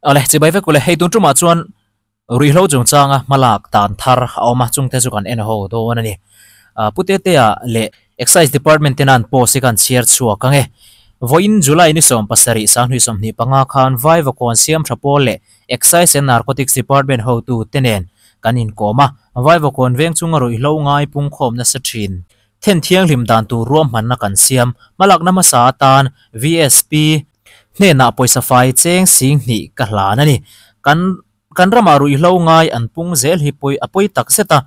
Awle chibai vek ule hei tun tumah chuan ruihhlo chungchanga hmalak dan thar a awm a chungte chu kan en ho dawn a ni. Pu Tetea leh Excise Department tena an post hi kan chhiar chhuak ang e. Vawiin July ni 70 2025 khan Vaivakawn Siamtha Pawl leh Excise and Narcotics Department hotu te nen kan inkawm a, Vaivakawn veng chunga ruihhlo ngai pungkhawm nasa thin. Then thianghlim dan tur ruahmanna kan siam. Hmalakna hmasa atan VSP hnenah pawisa fai cheng sing hnih ka hlan a ni. Kan kan ramah ruihhlo ngai an pung zel hi pawi a pawi tak zet a.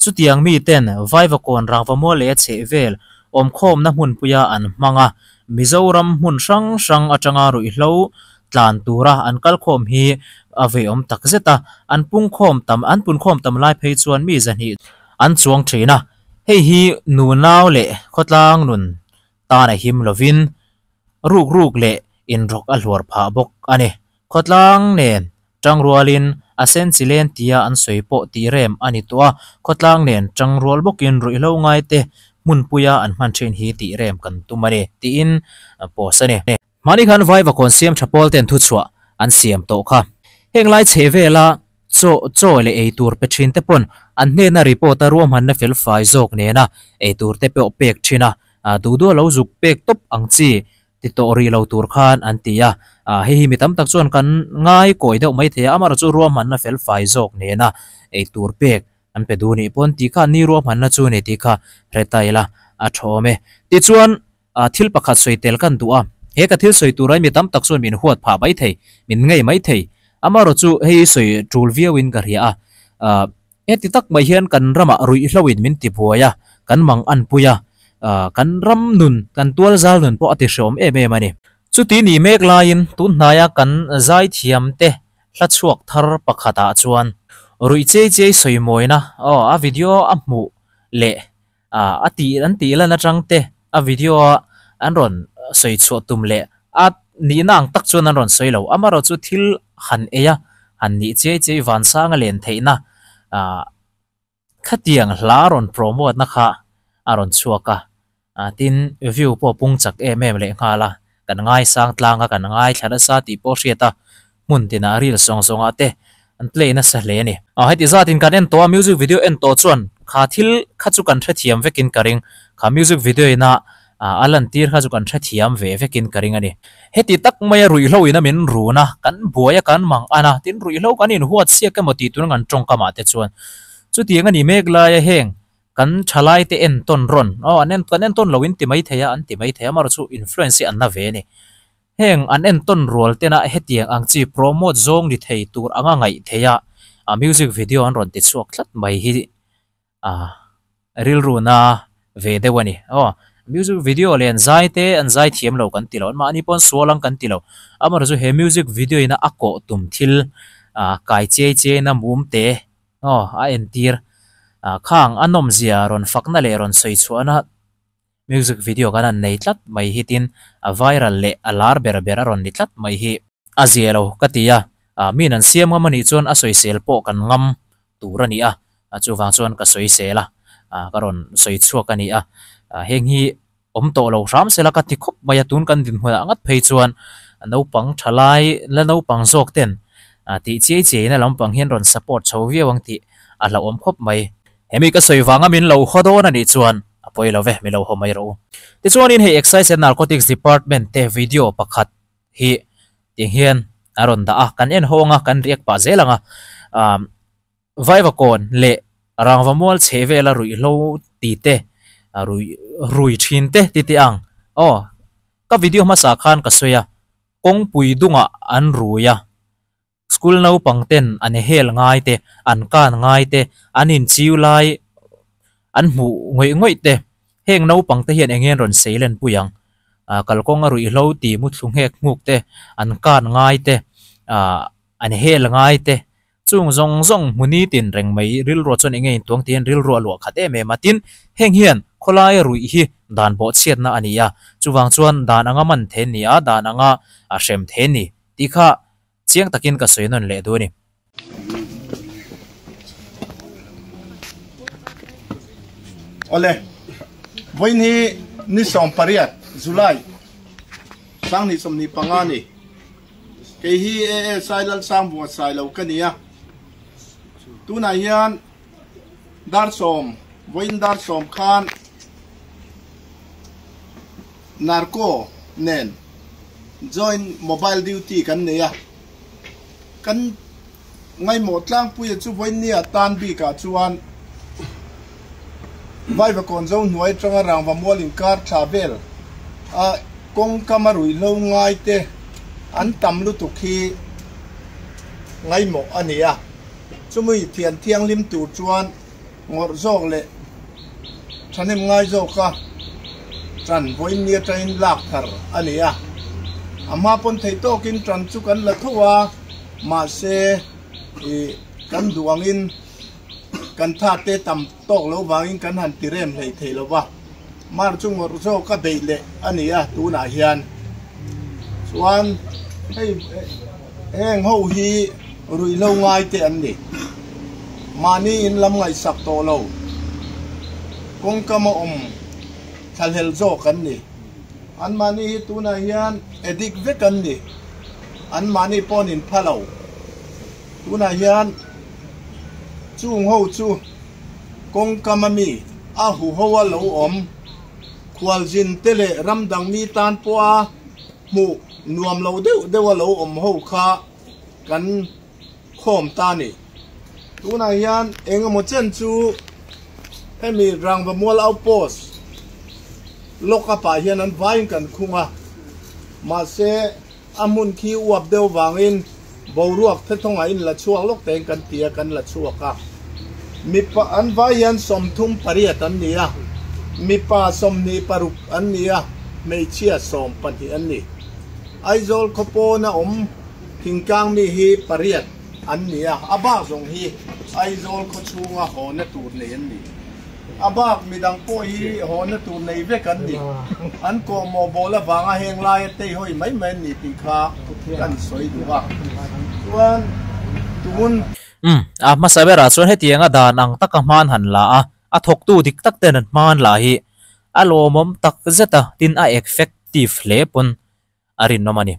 Chutiang miten Vaivakawn Rangvamual leh a chhehvel awmkhawmna hmunpuia an hmang a. Mizoram hmun hrang hrang atanga ruihhlo tlan tura an kalkhawm hi a veiawm tak zet a. An pungkhawm tam an punkhawm tam lai phei chuan mi zahnih an chuang thin a. Hei hi nunau leh khawtlang nun tan a him lovin ruk ruk leh inrawk a hluar phah bawk a ni. Khawtlang nen tangrualin a sen chi len tia an sawi pawh tih rem a ni tawh a, khawtlang nen tangrual bawkin ruihhlo ngaite hmunpuia an hman thin hi tih rem kan tum a ni, tiin post a ni. Mahni khan Vaivakawn siam tha pawl ten thuchhuah an siam tawh kha. Heng lai chhe vela chaw chaw leh ei tur pe thin te pawn an hnena report a ruahmanna fel fai zawk nena ei tur te pawh pek thin a, duh duh a lo zuk pek tawp ang chi ti tawh rih lo tur khan an ti a. Hei hi mi tam tak chuan kan ngai kawi deuh mai thei a, amaherawhchu ruahmanna fel fai zawk nena ei tur pek an pe duh nih pawn tih kha ni ruahmanna chu ni tih kha hre ta ila a tha awm e. Tichuan. Thil pakhat sawi tel kan duh a, he ka thil sawi tura mi tam tak chuan min huat phah mai thei, min ngei mai thei. Amaherawh chu hei sawi tul viauin ka hria a, heti tak mai hian kan ramah ruihhloin min ti buai a, kan mang an pui a, kan ram nun, kan tual zal nun pawh a ti hreawm em em a ni. Chuti ni mek laiin tun hnaia kan zaithiam te hla chhuak thar pakhatah chuan ruih chei chei sawi mawina aw a video a hmuh leh a tih an tih lan atang te a video a an rawn sawi chhuah tum leh a nihna ang tak chuan an rawn sawi lo amaherawh chu thil han ei a han nih chiai chiai vansang a len theihna ah khatiang hla rawn promote na kha a rawn chhuak a ah tin view pawh pung chak em em leh nghal a kan ngaisang tlang a kan ngaithla nasa tih pawh hriat a hmun tinah reel sawng sawng ah te an play nasa hle a ni. Ah heti zatin kan en tawh a music video en tawh chuan kha thil kha chu kan hrethiam vekin ka ring kha music video ina ah a lantir kha chu kan hrethiam ve vekin ka ring a ni. Heti tak maia ruihhlo ina min run a kan buai a kan mang an a tin ruihhlo kan inhuat siak emaw tih tuna kan tawngkam ah te chuan chutiang a ni mek laia heng kan thalai te entawn rawn aw an en kan entawn lo in ti mai thei a an ti mai thei a amaherawhchu influence hi an na ve a ni. Heng an entawn rual tena hetiang ang chi promote zawng ni thei tur anga ngaih theih a, a music video an rawn ti chhuak tlat mai hi a rilruna ve deuh a ni. Aw, music video leh an zai te an zai thiam lo kan ti lo, anmahni pawh an sual ang kan ti lo. Amaherawhchu chu he music video ina a kawh tum thil a kai chiai chiai na mum te aw a entir a khang a nawmzia rawn fakna leh rawn sawi chhuahna Music video kan han nei tlat mai hi tin a viral leh a lar ber ber a rawn ni tlat mai hi a zia lo ka ti a, min an siam ngam a nih chuan a sawisel pawh kan ngam tur a ni a, chuvang chuan ka sawisel a, ka rawn sawi chhuak a ni a, heng hi awm tawh lo hram sela ka ti khawp mai a, tun kan dinhmunah ngat phei chuan naupang tha lai la naupang zawk ten tih chiai chiaina lampang hian rawn support chho viau ang tih a hlauhawm khawp mai. Hemi ka sawi vanga min lo haw dawn a nih chuan a pawi lo ve, min lo haw mai rawh u. Tichuanin hei Excise and Narcotics Department te video pakhat hi tiang hian a rawn dah a, kan en hawng a, kan react pah zel ang a. Ahm Vaivakawn leh Rangvamual chhe vela ruihhlo ti te, rui rui thin te ti teh ang. Aw, ka video hmasa khan ka sawi a, kawngpui dungah an rui a. School naupang ten an hel ngai te, an kan ngai te, an inchiu lai an hmuh ngawih ngawih te, heng naupang te hian eng nge an rawn sei len pui ang? Ah kalkawng a ruihhlo ti muthlu nghek nghuk te, an kan ngai te, ah an hel ngai te, chung zawng zawng hmuni tin reng mai rilruah chuan eng nge intuang tih hian rilruah luah khat em em a. Tin, heng hian khawlaia ruih hi dan bawhchhiatna a ni a, chuvang chuan dan anga man the ni a, dan anga hrem the ni tih kha Chiang takin ka sawi nawn leh duh a ni. Awle, vawiin hi ni 18 July 2025 a ni. Kei hi ASI Lalsangbuanga Sailo ka ni a. Tunah hian dar sawm, vawiin dar sawm khan Narco nen joint mobile duty kan nei a. Kan ngaihmawh tlangpuia chu vawiin nia tan bikah chuan Vaivakawn zo hnuai atanga rangva mual inkar tha vel a kawngkam a ruihhlo ngai te an tam lutuk hi ngaihmawh a ni a. Chumi thian thianghlim tur chuan ngawrh zawk leh thahnem ngai zawka tan vawiin ni atangin lak thar a ni a. A hma pawn theih tawkin tan chu kan la tho a, mahse ih kan duh angin kan tha te tam tawk lo vangin kan han ti rem hlei thei lo va. Mar chu ngawrh zawka beih leh a ni a tunah hian chuan hei heng ho hi ruihhlo ngai te an ni. Mahni in lam ngaihsak tawh lo kawngkam a awm thlahlel zawk an ni. An mahni hi tunah hian addict vek an ni. An mahni pawh an inpha lo. Tunah hian chung ho chu kawngkam a mi a huho a lo awm. Khualzin te leh ram dang mi tan pawha hmuh nuam lo deuh deuh a lo awm ho kha kan khawm ta a ni. Tunah hian eng emaw chen chu hemi Rangva Mual Outpost lock up ah hian an vaiin kan khung a, mahse a hmun khi uap deuh vangin boruak thethawngah in la chhuak lawk tein kan ti a, kan la chhuak a. Mipa an vai hian 38 an ni a, mipa 26 an ni a, hmeichhia 12 an ni. Aizawl khawpawn a awm thingtlang mi hi pariat an ni a, a bak zawng hi Aizawl khaw chhunga hawna tur nei an ni. A bak midang pawh hi hawna tur nei vek an ni. An kawhmawh bawl avanga heng laia teihawi mai mai an ni tih kha kan sawi duh a. Chuan tun. Umm, a hmasa berah chuan hetianga dan ang taka hman han la a, a thawktu dik tak ten an hman lah hi a lawmawm tak zet a, tin a effective hle pawn a rinawm a ni.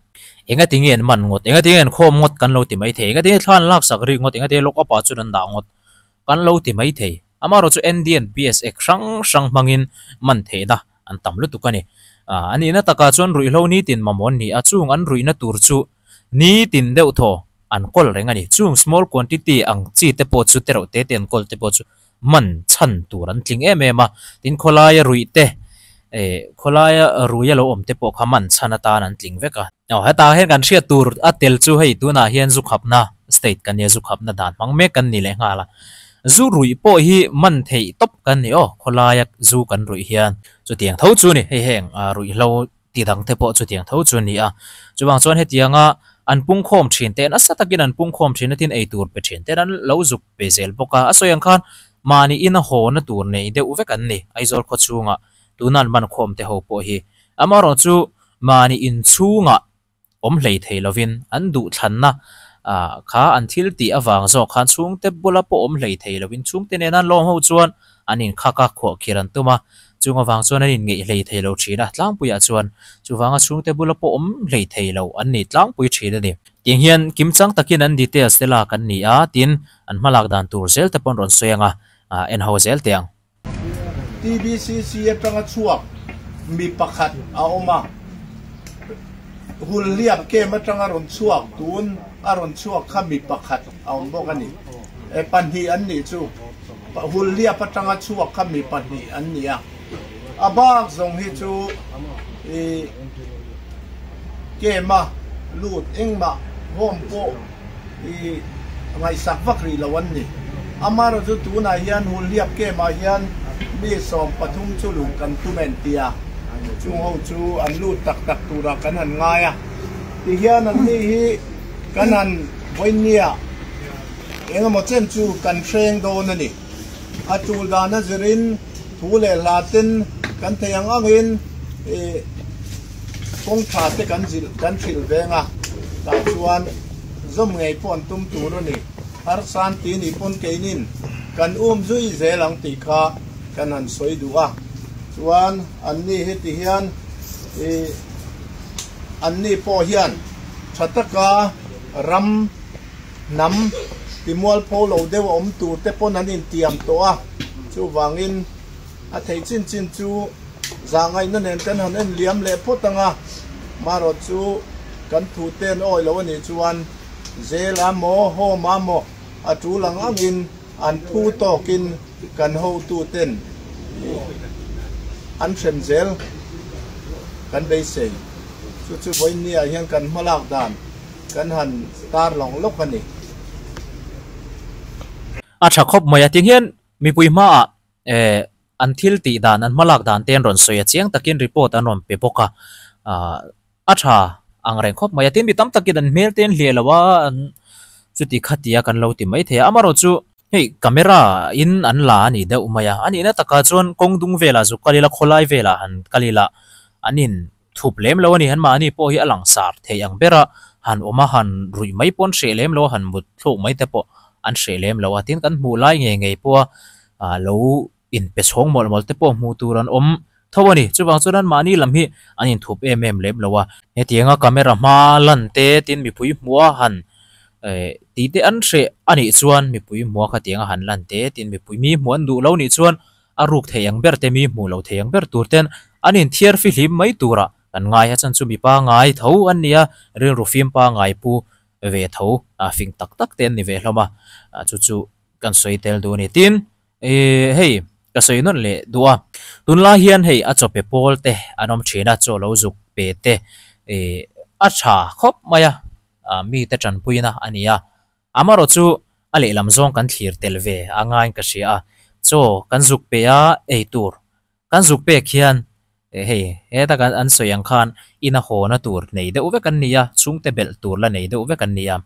Enga tinge an man ngawt, enga tinge an khawm ngawt kan lo ti mai thei, enga tinge thla an laksak rik ngawt, enga tinge lock up ah chuan an dah ngawt kan lo ti mai thei. Amaherawh chu ND and PS ek hrang hrang hmangin man theihna an tam lutuk a ni. A nihna takah chuan ruihhlo nitin mamawh an ni a, chung an ruihna tur chu nitin deuh thaw an kawl reng a ni. Chung small quantity ang chi te pawh chu tereuh te te an kawl te pawh chu man chhan tur an tling em em a, tin khawlaia ruih te eh khawlaia rui a lo awm te pawh kha man chhan atan an tling vek a. Aw hetah hian kan hriat tur a tel chu hei tunah hian zu khapna state kan nia zu khapna dan hmang mek kan ni leh nghal a, zu ruih pawh hi man theih tawp kan ni aw khawlaia zu kan ruih hian chutiang tho chu ni hei heng ruihhlo ti dang te pawh chutiang tho chu a ni a, chuvang chuan hetianga an pungkhawm thin te nasa takin an pungkhawm thin a tin eitur pe thin ten an lo zuk pe zel bawk a, a sawi ang khan mahni ina haw na tur nei deuh vek an ni Aizawl khaw chhungah tuna an man khawm te ho pawh hi amaherawh chu mahni inchhungah awm hlei thei lovin an duhthlanna ah kha an thil tih avang zawk khan chhungte bula pawh awm hlei thei lovin chhungte nena an lawm ho chuan an inkhak a, khuahkhir an tum a, chung avang chuan an inngeih hlei thei lo thin a, tlangpuiah chuan chuvanga chhungte bula pawh awm hlei thei lo an ni tlangpui thin a ni. Tiang hian kimchang takin an details te lak an ni a, tin an hmalak dan tur zel te pawh an rawn sawi ang a, en ho zel teh ang. TBCC atanga chhuak mi pakhat a awm a, Hulhliap camp atanga rawn chhuak tun a rawn chhuak kha mi pakhat a awm bawk a ni. E pahnih an nih chu Hulhliap atanga chhuak kha mi pahnih an ni a, a bak zawng hi chu i camp a lut engmah home pawh i ngaihsak vak rih lo an ni. Amaherawhchu tunah hian Hulhliap camp ah hian mi 13 chu luh kan tum en tia chung ho chu an lut tak tak turah kan han ngai a. Tihian an ni hi kan han vawinia engemaw chen chu kan hreng dawn a ni. A tul dan a zirin thu leh hla ten kan thei ang angin i kawng tha te kan zilh kan hrilh veng a, tah chuan zawm ngei pawh an tum tur a ni. Harsan ti nih pawn keinin kan um zui zel ang tih kha kan han sawi duh a, chuan an ni heti hian i an ni pawh hian. Tha taka ram, hnam timualpho lo deuh a awm tur te pawn an intiam tawh a, chuvangin a theih chin chin chu zahngaihna nen kan han en liam leh phawt ang a, marawh chu kan thu te an awi lo a nih chuan zel a maw, home a maw a tul ang angin an phu tawkin kan hotu ten an hrem zel kan beisei. Chu chu vawiinniah hian kan hmalak dan kan han tar lawng lawk a ni. A tha khawp mai a, tiang hian mipui hmaah eh an thil tih dan, an hmalak dan te an rawn sawi a, chiang takin report an rawn pe bawk a, ah a tha ang reng khawp mai a, tin mi tam takin an hmel te an hliah lo a, an chuti khatia kan lo ti mai thei a, amaherawhchu hei camera in an la a ni deuh mai a, a nihna takah chuan kawng dung velah zuk kal ila khawlai velah han kal ila an in thup lem lo a ni, anmahni pawh hi a langsar thei ang ber a, han awm a, han ruih mai pawh an hreh lem lo a, han mut thluk mai te pawh an hreh lem lo a, tin kan hmuh lai ngei ngei pawh a ah lo inpe chhawng mawlh mawlh te pawh hmuh tur an awm tho a ni, chuvang chuan anmahni lam hi an inthup em em lem lo a, hetianga camera hma lan te tin mipui hmuh a han eh tih te an hreh a nih chuan mipui hmuh a khatianga han lan te tin mipui mi hmuh an duh lo nih chuan a ruk thei ang ber te mi hmuh lo thei ang ber tur ten an inthiar fihlim mai turah kan ngai a chan chu mipa ngai tho an nia rilru fim pangai pu ve tho a fing tak tak te an ni ve hlawm a chu chu kan sawi tel duh a ni tin ih hei ka sawi nawn leh duh a tunlai hian hei a chawpe pawl te an awm thin a chaw lo zuk pe te ih a tha khawp mai a mite tanpuina a ni a. Amarawh chu a lehlam zawng kan thlir tel ve a ngaiin ka hria a, chaw kan zuk pe a ei tur kan zuk pek hian hei heta kan an sawi ang khan ina hawna tur nei deuh vek an ni a, chhungte belh tur la nei deuh vek an ni a.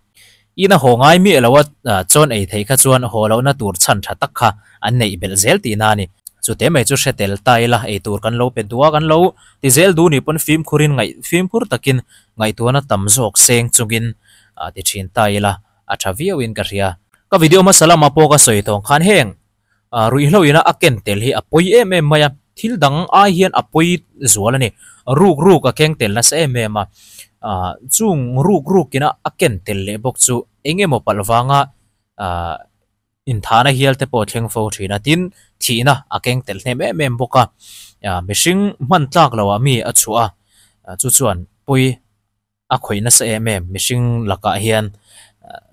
Ina haw ngai miah lo a chawn ei theih kha chuan haw lohna tur chhan tha tak kha an neih belh zel tihna a ni. Chute mai chu hre tel ta ila ei tur kan lo pe duh a, kan lo ti zel duh nih pawn fimkhurin ngaih fimkhur takin ngaihtuahna tam zawk seng chungin a ti thin ta ila a tha viau in ka hria. Ka video hmasa lama pawh ka sawi tawng khan heng ruihhlo ina a ken tel hi a pawi em em mai a, thil dang ai hian a pawi zual a ni. Ruk ruk a keng tel nasa em em a, chung ruk ruk ina a ken tel leh bawk chu eng emaw palh vanga Inthahna hial te pawh a thleng fo thin a, tin thihna a keng tel hnem em em bawk a, mihring hman tlak loh ah mi a chhuah a, chu chuan pawi a khawih nasa em em mihring lakah hian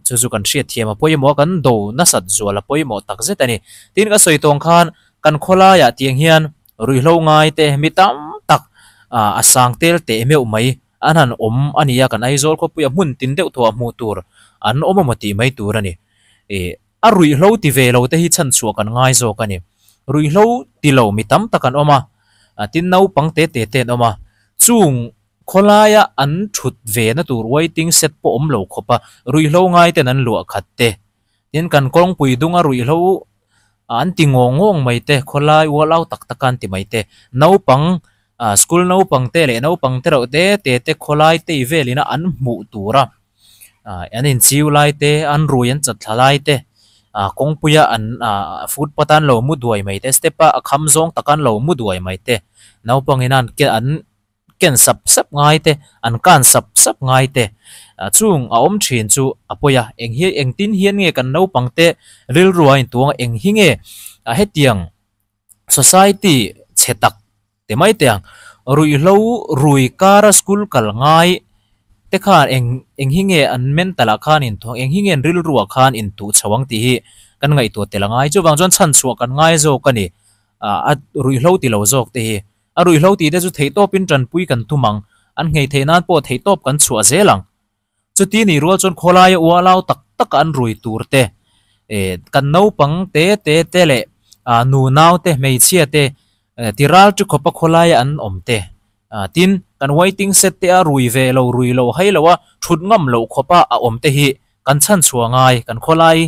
chu chu kan hriat thiam a pawimawh a, kan do nasat zual a pawimawh tak zet a ni. Tin ka sawi tawng khan kan khawlaiah tiang hian ruihhlo ngai te mi tam tak a sang tel teh meuh mai an han awm a ni a, kan Aizawl khawpuia hmun tin deuh thuah hmuh tur an awm emaw tih mai tur a ni. Ih, a ruihhlo ti ve lo te hi chhanchhuah kan ngai zawk a ni. Ruihhlo ti lo mi tam tak an awm a, tin naupang te te te an awm a. Chung khawlaia an thut ve na tur waiting shed pawh awm lo khawp a, ruihhlo ngai ten an luah khat te. Tin kan kawngpui dunga ruihhlo an ti ngawng ngawng mai te, khawlai ualau tak tak a an ti mai te. Naupang, school naupang te leh naupang te reuh te te te khawlai tei velin a an hmuh tur a. An inchiu lai te, an rui an chat thla lai te, kawngpuia an footpath a an lo mu duai mai te, step a a kham zawng taka an lo mu duai mai te, naupangin an an ken sap sap ngai te, an kan sap sap ngai te, chung a awm thin chu a pawi a, eng hi engtin hian nge kan naupang te rilru a intuang a, eng hi nge hetiang society chhe tak Ti mai teh ang, ruihhlo rui kara school kal ngai te khan eng eng hi nge an mental ah khan in eng hi nge an rilru ah khan in tuh chho ang tih hi kan ngaihtuah tel a ngai. Chuvang chuan chhanchhuah kan ngai zawk a ni. Ah a ruihhlo ti lo zawk te hi. A ruihhlo tih te chu theihtawpin tanpui kan tum ang, an nghei theih nan pawh theihtawp kan chhuah zel ang. Chuti nih rual chuan khawlaia ualau tak tak an rui tur te, eh kan naupang te te te leh ah nu nau te hmeichhia te ti ral chu khawpa khawlaia an awm te, ah tin kan waiting shed te a rui ve lo rui lo hai lo a thut ngam loh khawpa a awm te hi kan chhanchhuah ngai kan khawlai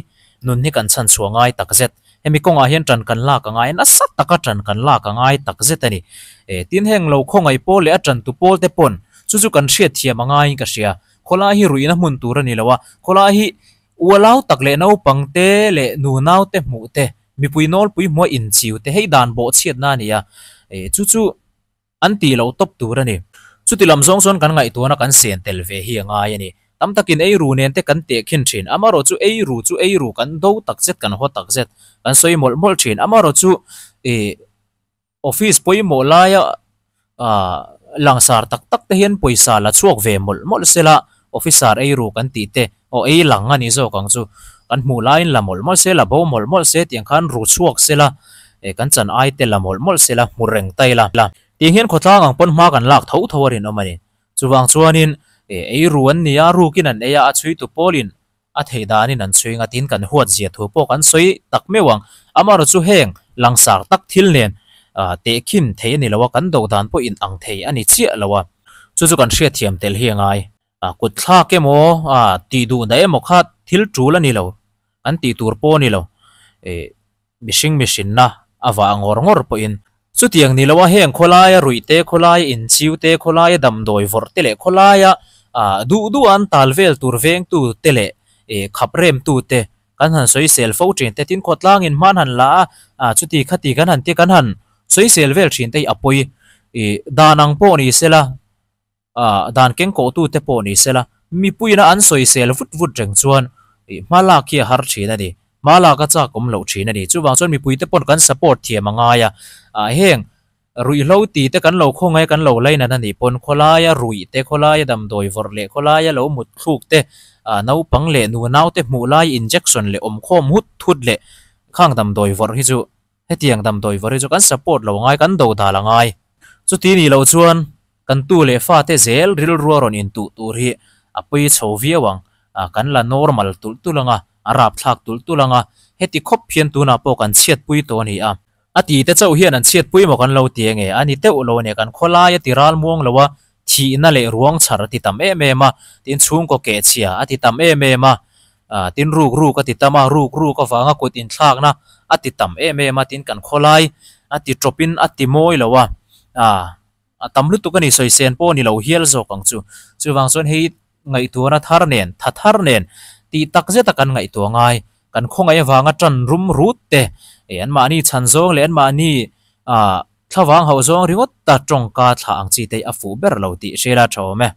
nun hi kan chhanchhuah ngai tak zet. Hemi kawngah hian tan kan lak a ngai nasa taka tan kan lak a ngai tak zet a ni. Eh tin heng lo khawngaih pawl leh a tantu pawl te pawn Chu chu kan hriat thiam a ngaiin ka hria. Khawlai hi ruihna hmun tur a ni lo a, khawlai hi ualau tak leh naupang te leh nunau te hmuh te, mipui nawlpui hmuh a inchiu te hei dan bawhchhiatna a ni a, chu chu an tih loh tawp tur a ni. Chuti lam zawng chuan kan ngaihtuahna kan sen tel ve hi a ngai a ni. Tam takin ei ru nen te kan teh khin thin. Amarawh chu ei ru chu ei ru kan do tak zet, kan haw tak zet, kan sawi mawlh mawlh thin. Amarawh chu ih office pawimawh laia ah langsar tak tak te hian pawisa la chhuak ve mawlh mawlh sela officer ei ru kan tih te aw ei lang a ni zawk ang chu kan hmuh laiin la mawlh mawlh se la bo mawlh mawlh se tiang khan ru chhuak sela eh kan chan ai te la mawlh mawlh sela hmu reng ta ila. Tiang hian khawtlang ang pawn hma kan lak tho tho a rinawm a ni. Chuvang chuanin eh ei ru an ni a rukin an ei a a chhuitu pawlin a theih danin an chhui ngatin kan huat zia thu pawh kan sawi tak meuh ang. Amaherawh chu heng langsar tak thil nen tehkhin thei a ni lo a, kan do dan pawh in ang thei a ni chiah lo a. Chu chu kan hriatthiam tel hi a ngai. Kut thlak emaw tih duh dah emaw kha thil tul a ni lo, kan tih tur pawh a ni lo. Mihring mihrinna a vah ngawr ngawr pawhin chutiang ni loa heng khawlaia ruih te, khawlaia inchiu te, khawlaia damdawi vawrh te leh khawlaia duh duh an tal vel tur vengtu te leh khap remtu te kan han sawisel fo thin te tin khawtlangin hman han la a chuti khati kan han ti kan han sawisel vel thin te hi a pawi dan ang pawh ni sela. Ah, dan keng kawhtute pawh ni sela, mipuiina an sawisel vut vut reng chuan ih hma lak hi a har thin a ni. Hma lak a chak awm loh thin a ni. Chuvang chuan mipuite pawn kan support thiam a ngai a. Ah, heng ruihhlo ti te kan lo khawngaih kan lo lainat a nih pawn khawlaia ruih te, khawlaia damdawi vawrh leh khawlaia lo mut thluk te, ah, naupang leh nunau te hmuh lai injection leh awmkhawm hut thut leh khang damdawi vawrh hi chu Hetiang damdawi vawr hi chu kan support lo ngai, kan do dal a ngai. Chuti nih loh chuan kan tu leh fate zel rilrua rawn intuh tur hi a pawi chho viau ang. Kan la normal tulh tulh ang a, a rapthlak tulh tulh ang a, heti khawp hian tunah pawh kan chhiatpui tawh a ni a. A ti te chauh hian an chhiatpui maw kan lo ti enge? A ni teuh lo a ni. Kan khawlai a ti ral muang lo a, thihna leh ruang chhar a ti tam em em a, tin chhungkaw kehchhia a ti tam em em a, tin ruk ruk a ti tam a, ruk ruk avanga kut inthlakna a ti tam em em a, tin kan khawlai a ti tawpin a ti mawi lo a, a tam lutuk a ni, sawisên pawh a ni lo hial zawk ang chu. Chuvang chuan hei ngaihtuahna thar nen, tha thar nen tih tak zeta kan ngaihtuah ngai, kan khawngaih avanga ṭan rum rut te, anmahni chhan zawng leh anmahni Thlavang hauh zawng ringawt ta tawngka thlah ang chi te hi a fuh ber lo tih hriala tha awm e.